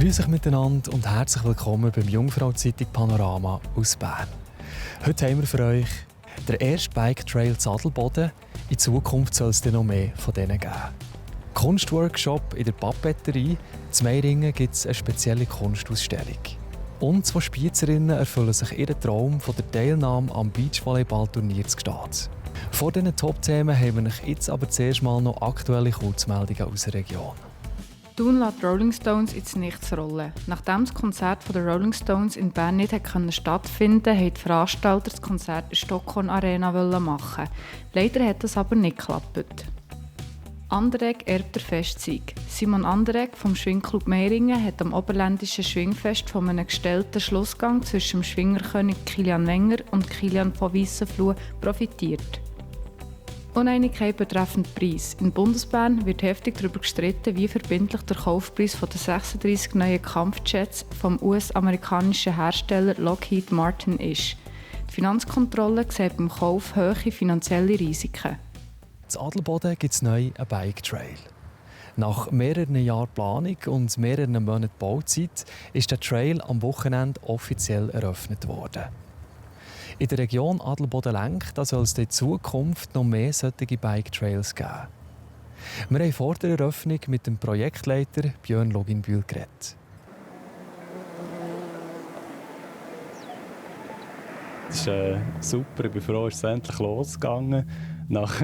Grüß euch miteinander und herzlich willkommen beim Jungfrau-Zeitung Panorama aus Bern. Heute haben wir für euch den ersten Bike Trail Adelboden. In Zukunft soll es dann noch mehr von denen geben. Kunstworkshop in der Papeterie. In Meiringen gibt es eine spezielle Kunstausstellung. Und 2 Spiezerinnen erfüllen sich ihren Traum, von der Teilnahme am Beachvolleyball-Turnier zu starten. Vor diesen Top-Themen haben wir euch jetzt aber zuerst mal noch aktuelle Kurzmeldungen aus der Region. Thun lässt Rolling Stones ins Nichts rollen. Nachdem das Konzert der Rolling Stones in Bern nicht stattfinden konnte, wollten die Veranstalter das Konzert in der Stockholm Arena machen. Leider hat das aber nicht geklappt. Anderegg erbt der Festsieg. Simon Anderegg vom Schwingclub Meiringen hat am Oberländischen Schwingfest von einem gestellten Schlussgang zwischen dem Schwingerkönig Kilian Wenger und Kilian von Weissenfluh profitiert. Uneinigkeit betreffend Preis. In Bundesbern wird heftig darüber gestritten, wie verbindlich der Kaufpreis der 36 neuen Kampfjets vom US-amerikanischen Hersteller Lockheed Martin ist. Die Finanzkontrolle sieht beim Kauf hohe finanzielle Risiken. In Adelboden gibt es neu einen Bike Trail. Nach mehreren Jahren Planung und mehreren Monaten Bauzeit ist der Trail am Wochenende offiziell eröffnet worden. In der Region Adelboden-Lenk soll es in Zukunft noch mehr solche Bike-Trails geben. Wir haben vor der Eröffnung mit dem Projektleiter Björn Loginbühl geredet. Das ist super, ich bin froh, dass es endlich losgegangen. Nach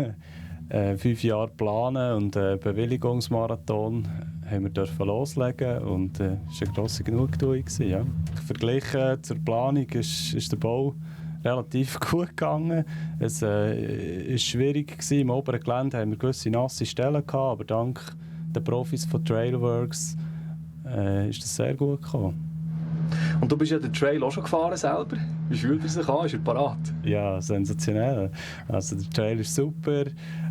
5 Jahren Planen und Bewilligungsmarathon haben wir loslegen und es war eine grosse Genugtuung. Ja. Verglichen zur Planung ist der Bau relativ gut gegangen. Es war schwierig. Im oberen Gelände haben wir gewisse nasse Stellen gehabt, aber dank den Profis von Trailworks ist das sehr gut gekommen. Und du bist ja den Trail auch schon gefahren selber. Wie fühlt er sich an? Ist er parat? Ja, sensationell. Also der Trail ist super,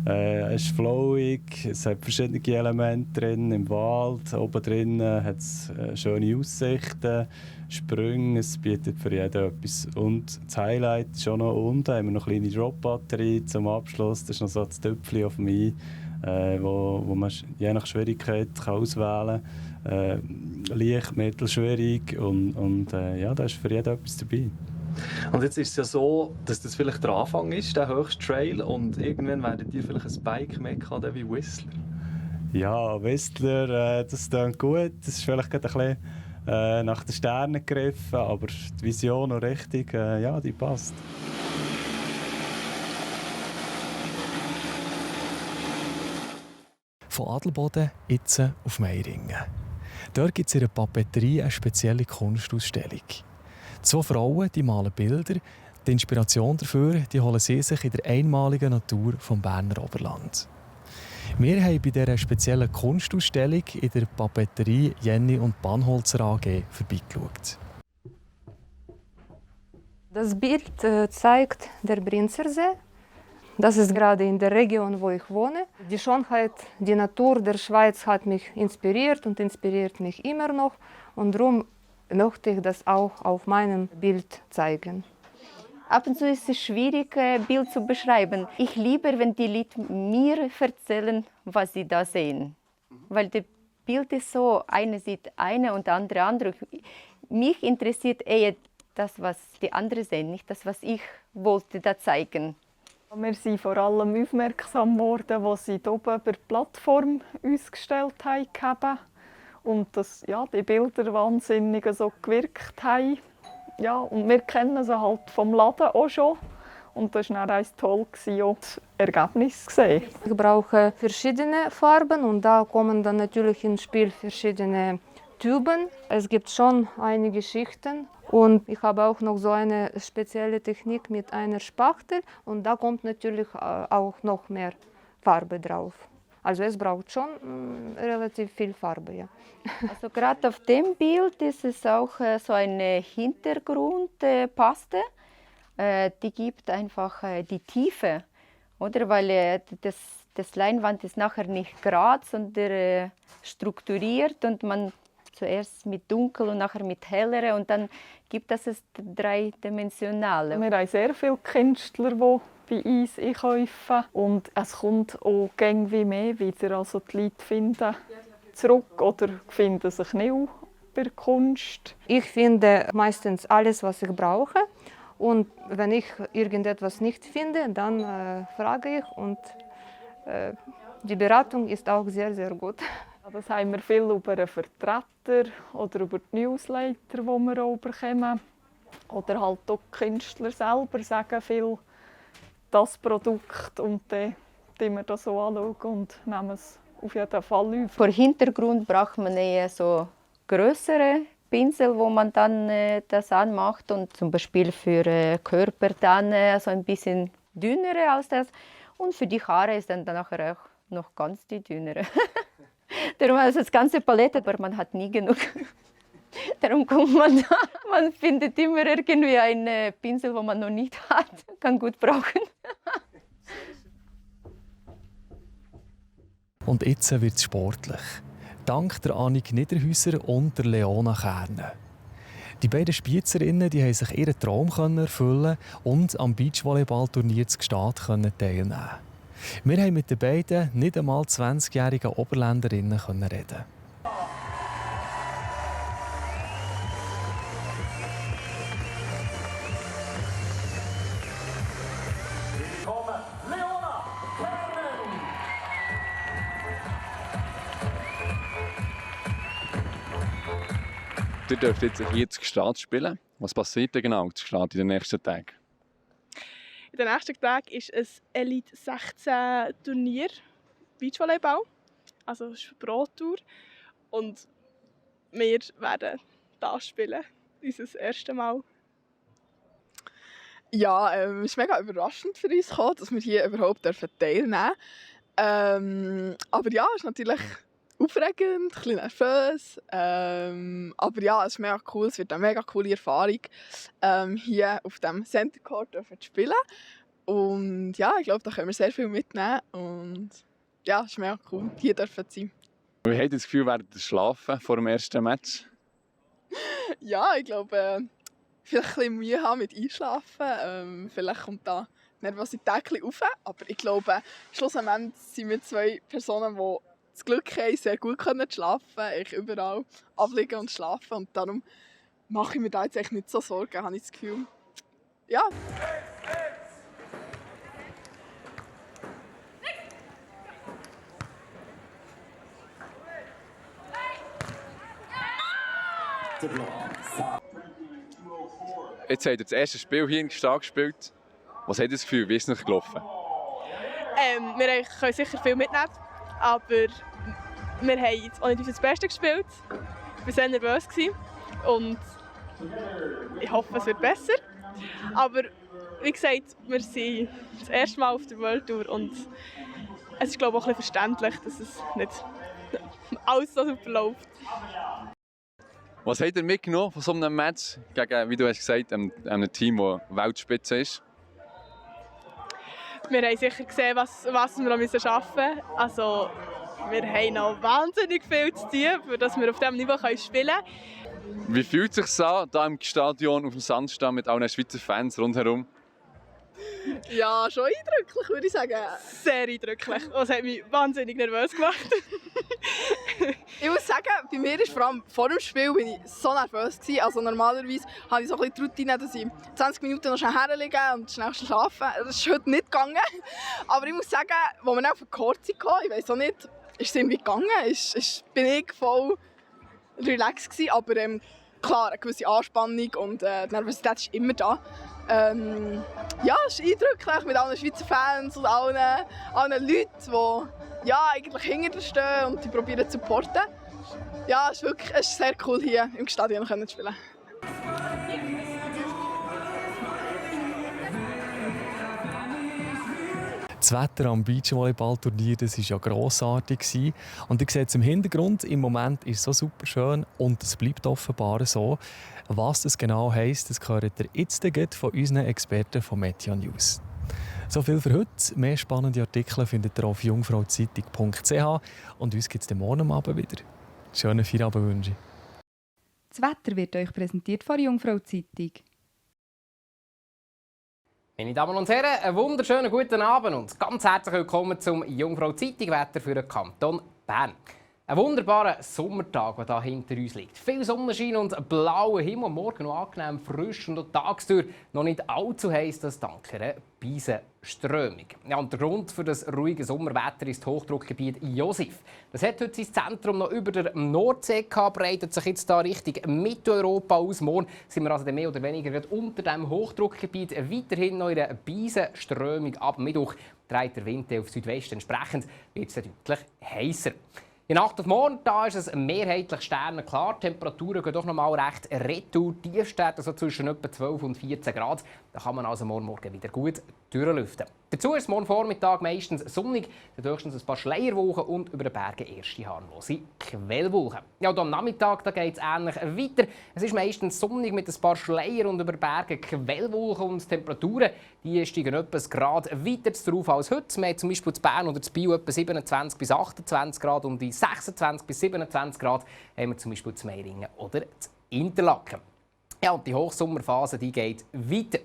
es ist flowig, es hat verschiedene Elemente drin im Wald. Oben drin hat es schöne Aussichten, Sprünge, es bietet für jeden etwas. Und das Highlight ist auch noch unten, haben wir noch eine kleine Drop-Batterie zum Abschluss. Das ist noch so das Töpfchen auf dem Ei, wo man je nach Schwierigkeit kann auswählen kann. Leicht, mittelschwierig und ja, da ist für jeden etwas dabei. Und jetzt ist es ja so, dass das vielleicht der Anfang ist, der höchste Trail, und irgendwann werdet ihr vielleicht ein Bike mehr wie Whistler. Ja, Whistler, das klingt gut. Das ist vielleicht ein bisschen nach den Sternen gegriffen, aber die Vision und Richtung, ja, die passt. Von Adelboden jetzt auf Meiringen. Dort gibt es in der Papeterie eine spezielle Kunstausstellung. 2 Frauen die malen Bilder. Die Inspiration dafür die holen sie sich in der einmaligen Natur vom Berner Oberland. Wir haben bei dieser speziellen Kunstausstellung in der Papeterie Jenny und Bannholzer AG vorbeigeschaut. Das Bild zeigt den Brinzersee. Das ist gerade in der Region, wo ich wohne. Die Schönheit, die Natur der Schweiz hat mich inspiriert und inspiriert mich immer noch. Und darum möchte ich das auch auf meinem Bild zeigen. Ab und zu ist es schwierig, ein Bild zu beschreiben. Ich liebe, wenn die Leute mir erzählen, was sie da sehen. Weil das Bild ist so, einer sieht eine und der andere. Mich interessiert eher das, was die anderen sehen, nicht das, was ich wollte da zeigen. Wir sind vor allem aufmerksam geworden, als sie hier oben über die Plattform uns gestellt haben. Und dass die Bilder wahnsinnig so gewirkt haben. Ja, und wir kennen sie halt vom Laden auch schon. Und das war dann toll, das Ergebnis zu sehen. Ich brauche verschiedene Farben und da kommen dann natürlich ins Spiel verschiedene Tuben. Es gibt schon einige Schichten. Und ich habe auch noch so eine spezielle Technik mit einer Spachtel und da kommt natürlich auch noch mehr Farbe drauf. Also es braucht schon relativ viel Farbe. Ja. Also gerade auf dem Bild ist es auch so eine Hintergrundpaste. Die gibt einfach die Tiefe, oder? Weil das Leinwand ist nachher nicht gerade, sondern strukturiert und man zuerst mit dunkel und nachher mit heller und dann gibt es dreidimensionale. Wir haben sehr viele Künstler, die bei uns einkaufen und es kommt auch irgendwie mehr wieder. Also die Leute finden zurück oder finden sich nicht bei der Kunst? Ich finde meistens alles, was ich brauche. Und wenn ich irgendetwas nicht finde, dann frage ich. Und die Beratung ist auch sehr, sehr gut. Das haben wir viel über einen Vertreter oder über die Newsletter, die wir auch bekommen. Oder halt auch die Künstler selber sagen viel das Produkt und dann schauen wir das so anschauen und nehmen es auf jeden Fall auf. Für Hintergrund braucht man eher so größere Pinsel, wo man dann das anmacht, und zum Beispiel für Körper dann so ein bisschen dünnere als das, und für die Haare ist dann nachher auch noch ganz die dünnere. Darum also das ganze Palette, aber man hat nie genug. Darum kommt man da. Man findet immer irgendwie einen Pinsel, den man noch nicht hat. Kann gut brauchen. Und jetzt wird es sportlich. Dank der Annik Niederhäuser und der Leona Kärne. Die beiden Spiezerinnen die haben sich ihren Traum erfüllen und am Beachvolleyballturnier zu Gstaad teilnehmen. Wir haben mit den beiden nicht einmal 20-jährigen Oberländerinnen reden. Ihr dürft jetzt hier zu Gstaad spielen. Was passiert denn genau zu Gstaad in den nächsten Tagen? In den nächsten Tagen ist ein Elite 16 Turnier Beachvolleyball, also es ist eine Pro-Tour. Und wir werden das spielen, unser erstes Mal. Ja, es ist mega überraschend für uns gekommen, dass wir hier überhaupt teilnehmen dürfen. Aber ja, es ist natürlich aufregend, ein bisschen nervös. Aber ja, es ist mega cool, es wird eine mega coole Erfahrung, hier auf dem Center Court zu spielen. Und ja, ich glaube, da können wir sehr viel mitnehmen. Und ja, es ist mega cool, hier zu sein. Wie habt ihr das Gefühl, werdet ihr schlafen vor dem ersten Match? Ja, ich glaube, vielleicht ein bisschen Mühe haben mit Einschlafen. Vielleicht kommt da die Nervosität ein bisschen rauf. Aber ich glaube, schlussendlich sind wir zwei Personen, die das Glück haben, sehr gut zu schlafen, ich überall abliegen und schlafen. Und darum mache ich mir da jetzt echt nicht so Sorgen, habe ich das Gefühl. Ja. Jetzt habt ihr das erste Spiel hier in Gstaad gespielt. Was habt ihr das Gefühl, wie ist es noch gelaufen? Wir können sicher viel mitnehmen, aber wir haben jetzt auch nicht unser Bestes gespielt. Wir waren sehr nervös und ich hoffe, es wird besser. Aber wie gesagt, wir sind das erste Mal auf der World Tour und es ist, glaube ich, auch ein bisschen verständlich, dass es nicht alles so super läuft. Was habt ihr mitgenommen von so einem Match gegen, wie du hast gesagt, einem Team, das Weltspitze ist? Wir haben sicher gesehen, was wir noch schaffen müssen. Also, wir haben noch wahnsinnig viel zu tun, für dass wir auf diesem Niveau spielen können. Wie fühlt es sich an, hier im Stadion auf dem Sandstein mit allen Schweizer Fans rundherum? Ja, schon eindrücklich, würde ich sagen. Sehr eindrücklich. Das hat mich wahnsinnig nervös gemacht. Ich muss sagen, bei mir ist vor allem vor dem Spiel bin ich so nervös gewesen. Also normalerweise habe ich so ein bisschen die Routine, dass ich 20 Minuten noch schnell herliege und schnell schlafen. Das ist heute nicht gegangen. Aber ich muss sagen, als wir dann auf den Court kamen, ich weiß auch nicht, ist es irgendwie gegangen. Bin ich voll relaxed gewesen, aber klar, eine gewisse Anspannung und die Nervosität ist immer da. Ja, es ist eindrücklich mit allen Schweizer Fans und allen Leuten, die ja, eigentlich hinter dir stehen und die probieren zu supporten. Ja, es ist sehr cool, hier im Stadion zu spielen. Das Wetter am Beachvolleyballturnier war ja grossartig. Und ihr seht es im Hintergrund, im Moment ist es so super schön und es bleibt offenbar so. Was das genau heisst, das hört ihr jetzt von unseren Experten von Meteo News. So viel für heute. Mehr spannende Artikel findet ihr auf jungfrauzeitung.ch und uns gibt es morgen Abend wieder. Schönen Feierabend wünsche ich. Das Wetter wird euch präsentiert von der Jungfrau Zeitung. Meine Damen und Herren, einen wunderschönen guten Abend und ganz herzlich willkommen zum Jungfrau Zeitung Wetter für den Kanton Bern. Ein wunderbarer Sommertag, der hier hinter uns liegt. Viel Sonnenschein und blauer Himmel. Morgen noch angenehm frisch und auch tagsüber noch nicht allzu heiß, das dank einer Beisenströmung. Ja, und der Grund für das ruhige Sommerwetter ist das Hochdruckgebiet Josef. Das hat heute sein Zentrum noch über der Nordsee gehabt, breitet sich jetzt da Richtung Mitteleuropa aus. Morgen sind wir also mehr oder weniger unter dem Hochdruckgebiet, weiterhin noch in einer Beisenströmung. Ab Mittwoch dreht der Wind auf Südwesten. Entsprechend wird es deutlich heißer. In Nacht auf morgen da ist es mehrheitlich sternenklar. Die Temperaturen gehen doch noch mal recht retour. Tiefstwerte so zwischen etwa 12 und 14 Grad. Da kann man also morgen wieder gut durchlüften. Dazu ist es morgen Vormittag meistens sonnig, höchstens ein paar Schleierwolken und über den Bergen erste harmlose Quellwolken. Ja, und am Nachmittag geht es ähnlich weiter. Es ist meistens sonnig mit ein paar Schleier und über den Bergen Quellwolken und die Temperaturen die steigen etwa ein Grad weiter drauf als heute. Wir haben zum Beispiel in Bern oder in Biel etwa 27 bis 28 Grad und in 26 bis 27 Grad haben wir zum Beispiel in Meiringen oder in Interlaken. Ja, und die Hochsommerphase die geht weiter.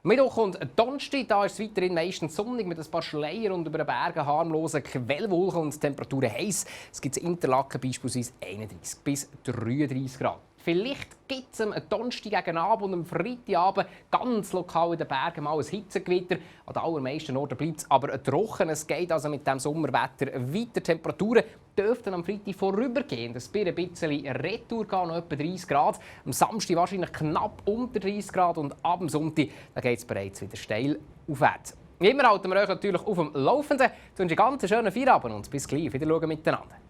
Mittwoch und Donnerstag da ist es weiterhin meistens sonnig mit ein paar Schleier und über den Bergen harmlose Quellwolken und Temperaturen heiß. Es gibt in Interlaken beispielsweise 31 bis 33 Grad. Vielleicht gibt es am Donnerstag gegen Abend und am Freitagabend ganz lokal in den Bergen mal ein Hitzegewitter. An den allermeisten Orten bleibt es aber trocken. Es geht also mit dem Sommerwetter weiter. Temperaturen dürften am Freitag vorübergehend ein bisschen retour gehen, noch etwa 30 Grad. Am Samstag wahrscheinlich knapp unter 30 Grad und ab dem Sonntag geht es bereits wieder steil aufwärts. Wie immer halten wir euch natürlich auf dem Laufenden. Ich wünsche einen ganz schönen Feierabend und bis gleich. Wieder schauen miteinander.